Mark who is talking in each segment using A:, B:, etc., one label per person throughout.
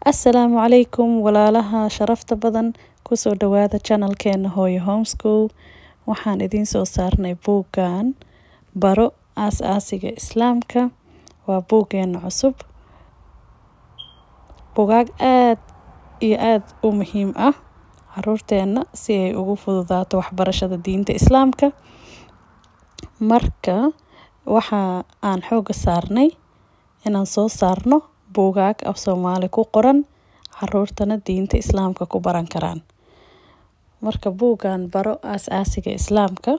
A: Assalaamu calaykum walaalaha sharafta badan, kusoo dhawaada channelkeena Hooyo Homeschool. Waxaan idiin soo saarnay buuggan Baro Aas-aasiga Islaamka. Waa buuggeena cusub, bugaag aad iyo aad u muhiim ah caruurteena si ay ugu fududaato waxbarashada diinta Islaamka. Marka waxa aan xooga saarnay inaan soo saarno buugaag af Soomaali ku qoran, caruurtana diinta Islaamka ku baran karaan. Marka buuggan Baro Aas-aasiga Islaamka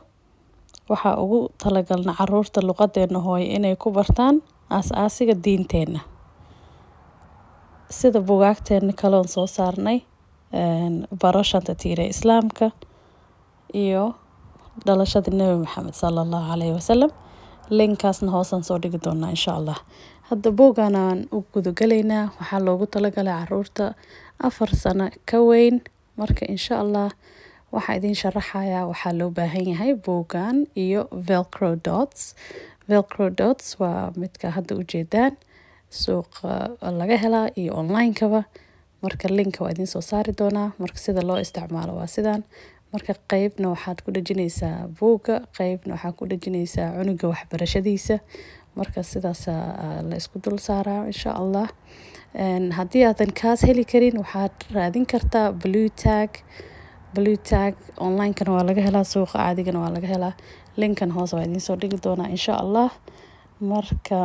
A: waxaa ugu talagalna caruurta luqadeena hooyo inay ku bartaan aas-aasiga diinteena. Sida buugaagteena kaloon soo saarnay, Baro Shanta Tiir ee Islaamka iyo Dhalashada Nebi Maxamed sala Allahu calayhi wasalam. Linkaasna hoosaan soo dhigi doonaa, insha Allah. Hadda buuggan aan u gudagalaynaa waxaa loogu talagalay caruurta 4 sano ka weyn. Marka insha Allah waxaa idiin sharaxayaa waxaa loo baahan yahay buuggan iyo Velcro dots. Velcro dots waa midka hadda ujeedaan, suuqa laga helaa iyo online-kaba. Marka linka waa idiin soo saari doonaa. Marka sida loo isticmaalo waa sidaan. Marka qeybna waxaad ku dhejinaysaa buugga, qeybna waxaad ku dhejinaysaa cunuga waxbarashadiisa. Marka sidaas la isku dul saaraa, insha Allah. Haddii aadan kaas heli karin, waxaad raadin kartaa blue tag. Blue tag online-kana waa laga helaa, suuqa caadigana waa laga helaa. Linkan hoose waa idiin soo dhigi doonaa, insha Allah. Marka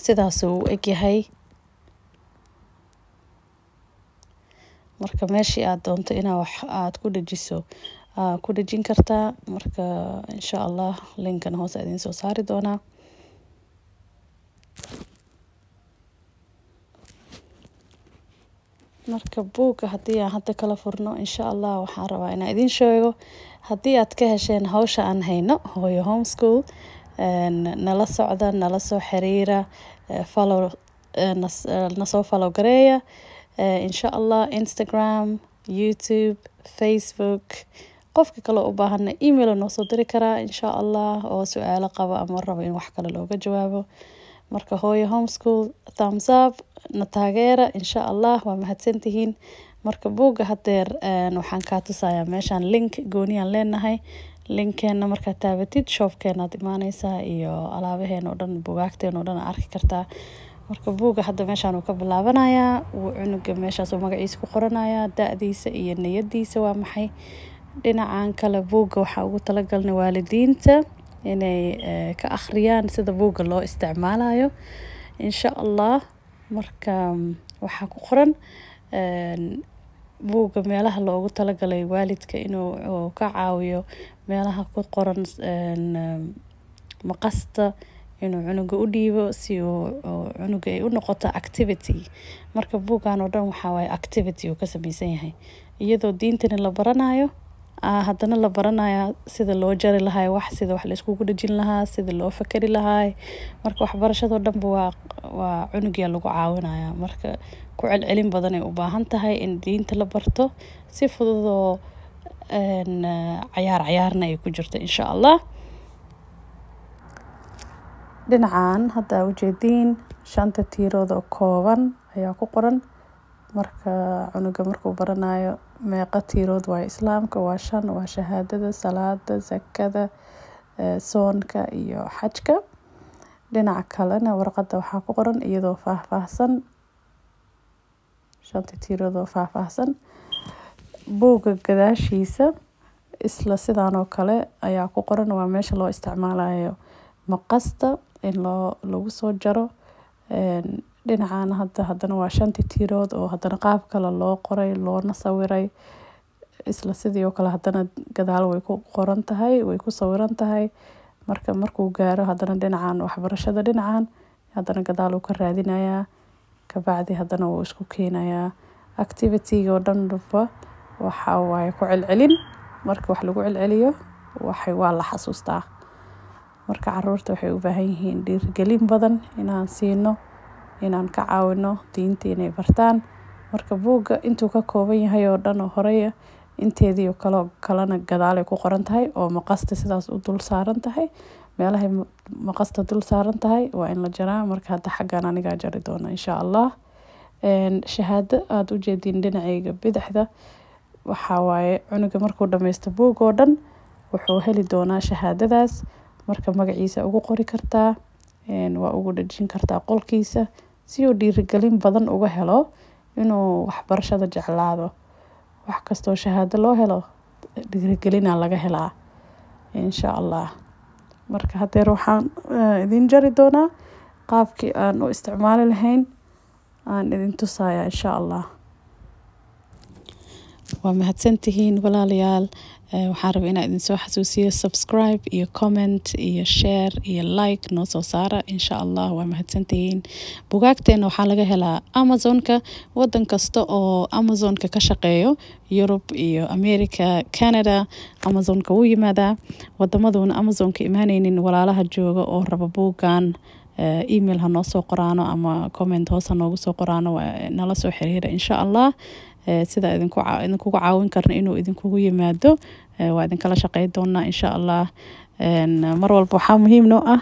A: sidaasuu u egyahay. Marka meeshii aad doonto inaa wax aad ku dhejiso ku dhejin kartaa. Marka insha Allah linkan hoose idiin soo saari doonaa. Marka buugga haddii aan hadda kala furno, insha Allah, waxaan rabaa inaan idiin sheego, haddii aad ka hesheen hawsha aan hayno Hooyo Homeschool, nala socda, nala soo xiriira, follow nasoo follow gareeya, insha Allah, Instagram, YouTube, Facebook. Qofka kale u baahana email noo soo diri karaa, insha Allah, oo su-aalo qaba ama rabo in wax kale looga jawaabo. Marka Hooyo Homeschool, thumbs up, na taageera, insha Allah. Waa mahadsantihiin. Marka buugga hadeer waxaan kaa tusayaa meeshaan link gooniyaan leenahay. Linkeena markaad taabatid, shopkeenaad imaaneysaa iyo alaabaheena oo dhan, bugaagteena oo dhan aad arki kartaa. Marka buugga hadda meeshaan uu ka bilaabanayaa. Wuu cunuga meeshaas uu magaciisa ku qoranayaa, da-diisa iyo niyadiisa waa maxay. Dhinacan kale buugga waxaa ugu talagalnay waalidiinta inay ka akhriyaan sida buugga loo isticmaalayo, insha Allah. Marka waxaa ku qoran buugga meelaha loogu talagalay waalidka inuu ka caawiyo, meelaha ku qoran maqasta inuu cunuga u dhiibo si uu cunuga ay u noqoto activity. Marka buuggan oo dhan waxaa waaye activity uu ka sameysan yahay, iyadoo diintani la baranayo, haddana la baranaya sida loo jari lahay wax, sida wax la iskugu dhejin lahaa, sida loo fakari lahay. Marka waxbarashadoo dhanba waa cunugia lagu caawinaya. Marka ku celcelin badan ay u baahan tahay in diinta la barto si fududoo cayaar cayaarna ay ku jirto, insha Allah. Dhinacan hadda ujeediin shanta tiirood oo kooban ayaa ku qoran. Marka cunuga markuu baranayo meeqa tiirood waa Islaamka, waa shan: waa shahaadada, salaada, zakada, soonka iyo xajka. Dhinaca kalena warqadda waxaa ku qoran iyadoo faahfaahsan, shanta tiirood oo faahfaahsan. Buugga gadaashiisa isla sidaan oo kale ayaa ku qoran. Waa meesha loo isticmaalayo maqasta in loo lagu soo jaro. Dhinacan hadda haddana waa shantii tiirood oo haddana qaab kale loo qoray loona sawiray. Isla sidii oo kale haddana gadaal way ku qoran tahay, way ku sawiran tahay. Marka markuu gaaro haddana dhinacan waxbarashada, dhinacan haddana gadaal uu ka raadinayaa, kabacdi haddana wuu isku keenayaa. Activity-ga oo dhanba waxa waaye ku celcelin. Marka wax lagu celceliyo waxay waa la xasuustaa. Marka caruurta waxay u baahan yihiin dhiirigelin badan inaan siino, inaan ka caawino diinta inay bartaan. Marka buugga intuu ka kooban yahay oo dhan oo horeya, inteedii oo kale kalena gadaalay ku qoran tahay oo maqasta sidaas u dul saaran tahay. Meelahay maqasta dul saaran tahay waa in la jaraa. Marka hadda xaggan anigaa jari doona, insha Allah. Shahaado aada u jeediin dhinacayga bidixda waxaa waaye cunuga markuu dhameysto buug oo dhan wuxuu heli doonaa shahaadadaas. Marka magaciisa ugu qori kartaa, waa ugu dhejin kartaa qolkiisa si uu dhiirigelin badan uga helo inuu waxbarashada jeclaado. Wax kastoo shahaado loo helo dhiirigelinaa laga helaa insha Allah. Marka hadeer waxaan idin jari doonaa qaabkii aan u isticmaali lahayn aan idin tusaaya insha Allah. Waa mahadsantihiin walaalayaal. Waxaan rabay inaan idin soo xasuusiyo subscribe iyo comment iyo share iyo like noo soo saara insha Allah. Waa mahadsantihiin. Bugaagteena waxaa laga helaa Amazonka, wadan kasta oo Amazonka ka shaqeeyo, Yurub iyo America, Canada, Amazonka wuu yimaadaa. Wadamaduuna Amazonka imaaneynin walaalaha jooga oo raba buuggan email ha noo soo qoraano ama comment hoos ha noogu soo qoraano, nala soo xiriira insha Allah. Sida idinkugu caawin karno inuu idinkugu yimaado waa idinkala shaqeyn doonaa insha Allah. Mar walba waxaa muhiim noo ah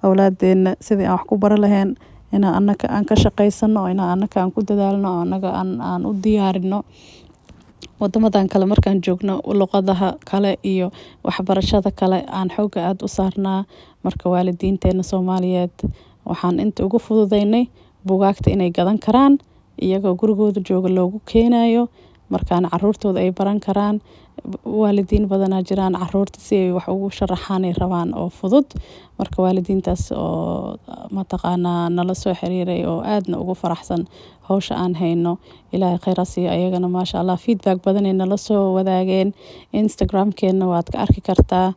A: awlaadeena sidii aan wax ku bari lahayn inaan annaka aan ka shaqeysano, inaan annaka aan ku dadaalno, annaga aan u diyaarino. Wadamadan kale markaan joogno luqadaha kale iyo waxbarashada kale aan xooga aada u saarnaa. Marka waalidiinteena Soomaaliyeed waxaan inta ugu fududeynay bugaagta inay gadan karaan iyagoo gurigooda jooga loogu keenayo, markaana caruurtooda ay baran karaan. Waalidiin badanaa jiraan caruurta si ay wax ugu sharaxaan ay rabaan oo fudud. Marka waalidiintaas oo mataqaanaa nala soo xiriiray oo aadna ugu faraxsan hawsha aan hayno, Ilaahay khayr ha siiyo ayagana. Maasha Allah, feedback badan ay nala soo wadaageen. Instagramkeena waad ka arki kartaa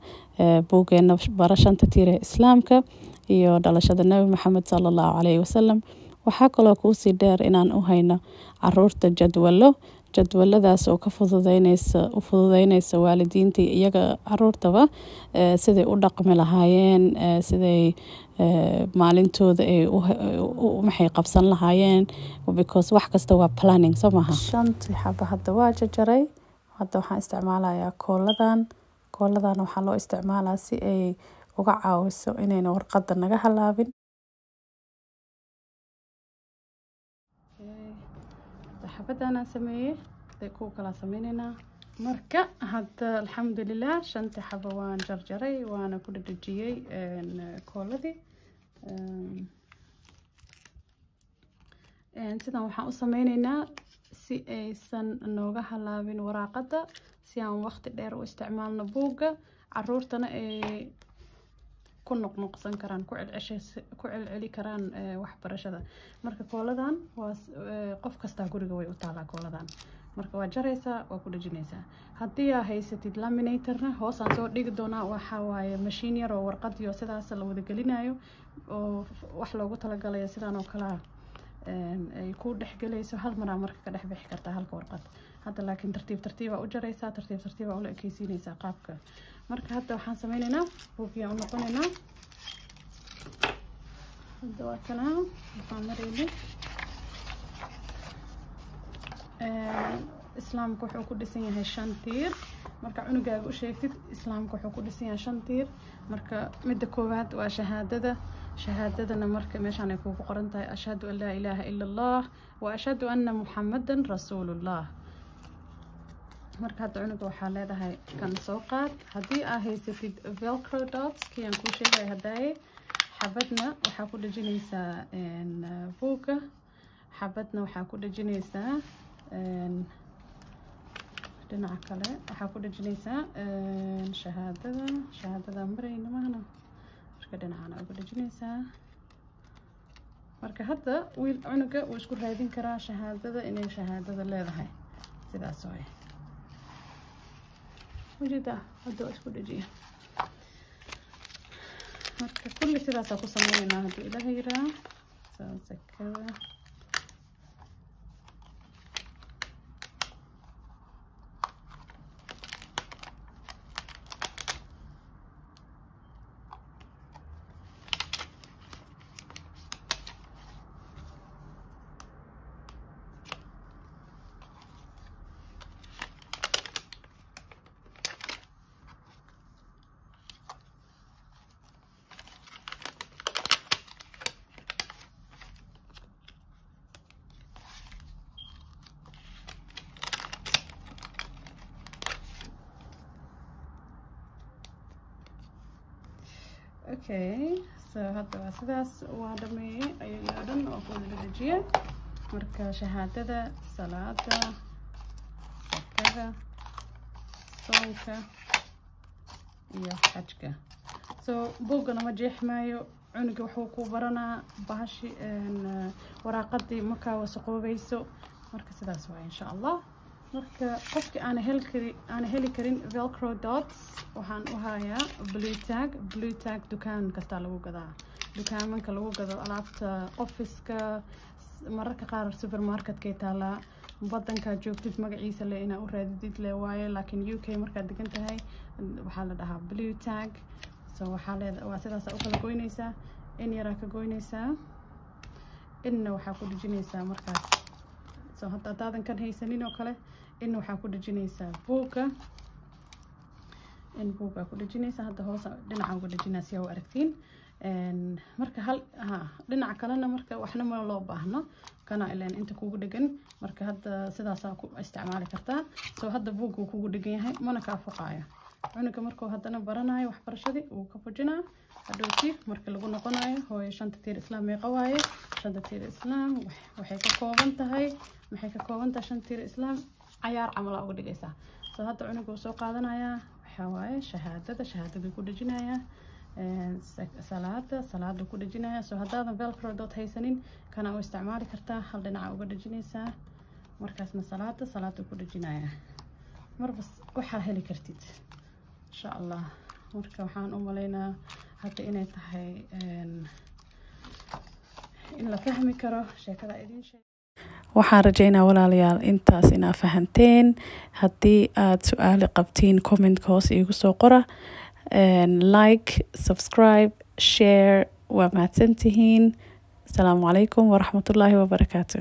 A: buuggeena Bara Shanta Tiir ee Islaamka iyo dhalashada Nabi Maxamed sala Allahu calayhi wasalam. Waxaa kaloo kuusii dheer inaan u hayno caruurta jadwalo, jadwaladaas oo ka fududeyneysa u fududeyneysa waalidiinta iyo iyaga caruurtaba siday u dhaqmi lahaayeen, siday maalintooda ay maxay qabsan lahaayeen, because wax kasta waa planning, soo maaha? Shantii xaba hadda waa jarjaray. Hadda waxaan isticmaalayaa kooladan. Kooladan waxaa loo isticmaalaa si ay uga caawiso inayna warqadda naga halaabin. Xabadaan aan sameeyey hadee kuwa kalaa sameyneynaa. Marka hadda alxamdulilah shantii xaba waan jarjaray, waana ku dhadhajiyey kooladii. Sidan waxaan u sameyneynaa si aysan nooga halaabin waraaqada, si aan waqti dheer u isticmaalno buugga, caruurtana ay ku noqnoqsan karaan, ku celceli karaan waxbarashada. Marka kooladan waa qof kastaa guriga way u taalaa kooladan. Marka waa jaraysaa, waa ku dhejinaysaa. Haddii aa haysatid laminatorna hoosaan soo dhigi doonaa. Waxaa waaye mashiin yar oo warqad iyo sidaas la wada gelinayo oo wax loogu talagalaya sidaan oo kalea ay ku dhexgelayso hal maraa. Marka ka dhex bixi kartaa halka warqad hadda, laakiin tartiib tartiibaa u jaraysaa, tartiib tartiibaa ula ekeysiinaysaa qaabka. Marka hadda waxaan sameyneynaa buugiyaan u noqoneynaa. Hadda waa kanaa waxaan maraynay. Islaamka wuxuu ku dhisan yahay shan tiir. Marka cunugaaga u sheegtid islaamka wuxuu ku dhisan yahay shan tiir, marka midda koowaad waa shahaadada. Shahaadadana marka meeshaan ay kugu qoran tahay ashhadu an laa ilaaha ila Allah wa ashhadu anna Muxamadan rasuulullah. Marka hadda cunuga waxaa leedahay kan soo qaad. Haddii aa haysatid velcro dots kii aan kuu sheegaya hadaaye, xabadna waxaa ku dhejinaysaa buugga, xabadna waxaa ku dhejinaysaa dhinaca kale, waxaa ku dhejinaysaa shahaadada. Shahaadada marayna mahana, marka dhinacana uga dhejinaysaa. Marka hadda wiil cunuga wuu isku raadin karaa shahaadada inay shahaadada leedahay. Sidaas waay, ujeedaa? Hadda waa isku dhejiya. Marka kulli sidaasaa ku sameyneynaa hadduu Ilaaha yiraa. Sakada Okay, so hadda waa sidaas, waa dhameeyey ayaga oo dhan oo ku wada dhejiyay. Marka shahaadada, salaada, sakada, soonka iyo xajka. So buuggana ma jeexmaayo, cunuga wuxuu ku baranaa bahashi waraaqadii markaa wasaqoobayso. Marka sidaas waay, insha Allah. Marka qofkii aana heli karin Velcro dots, waxaan u hayaa blue tag. Blue tag dukaan kastaa lagu gadaa, dukaamanka lagu gado alaabta officeka, mararka qaar supermarketkay taalaa. Wadankaa joogtid magaciisa le inaa u raadidid le waaye, laakiin UK markaad degan tahay waxaa la dhahaa blue tag. So waxaa leeda waa sidaasa u kala goynaysaa, in yaraa ka goynaysaa, inna waxaa ku dhejinaysaa markaas. So hadda haddaadan kan haysanin oo kale, in waxaa ku dhejinaysaa buugga, in buuggaa ku dhejinaysaa. Hadda hoos dhinaca uga dhejinaa si aa u aragtiin. Marka hal ha dhinaca kalena marka waxna ma loo baahno, kana ileen inta kugu dhegan. Marka hadda sidaasaa ku isticmaali kartaa. So hadda buugga uu kugu dhegan yahay, mana kaa fuqaayo. Cunuga markuu haddana baranayo waxbarashadii, wuu ka fujinaa. Hadhowti marka lagu noqonayo, "Hooyo, shanta tiir Islaam meeqa waaye? Shanta tiir Islaam waxay ka kooban tahay, maxay ka kooban tahay shanta tiir Islaam?" Cayaar camalaa uga dhigaysaa. So hadda cunuga uu soo qaadanayaa, waxaa waaye shahaadada, shahaadaduu ku dhejinayaa, salaada, salaada ku dhejinaya. So haddaadan Velcro dot haysanin, kana u isticmaali kartaa, hal dhinaca uga dhejinaysaa, markaasna salaada, salaada ku dhejinaya. Marba waxaa heli kartid, insha Allah. Marka waxaan u malaynaa hadda inay tahay in la fahmi karo sheekada idin sheeg. Waxaan rajeynaa, walaalayaal, intaas inaa fahanteen. Haddii aad su-aali qabtiin, commentka hoos iigu soo qora. Like, subscribe, share. Waa mahadsantihiin. Asalaamu calaykum waraxmatullaahi wabarakaatu.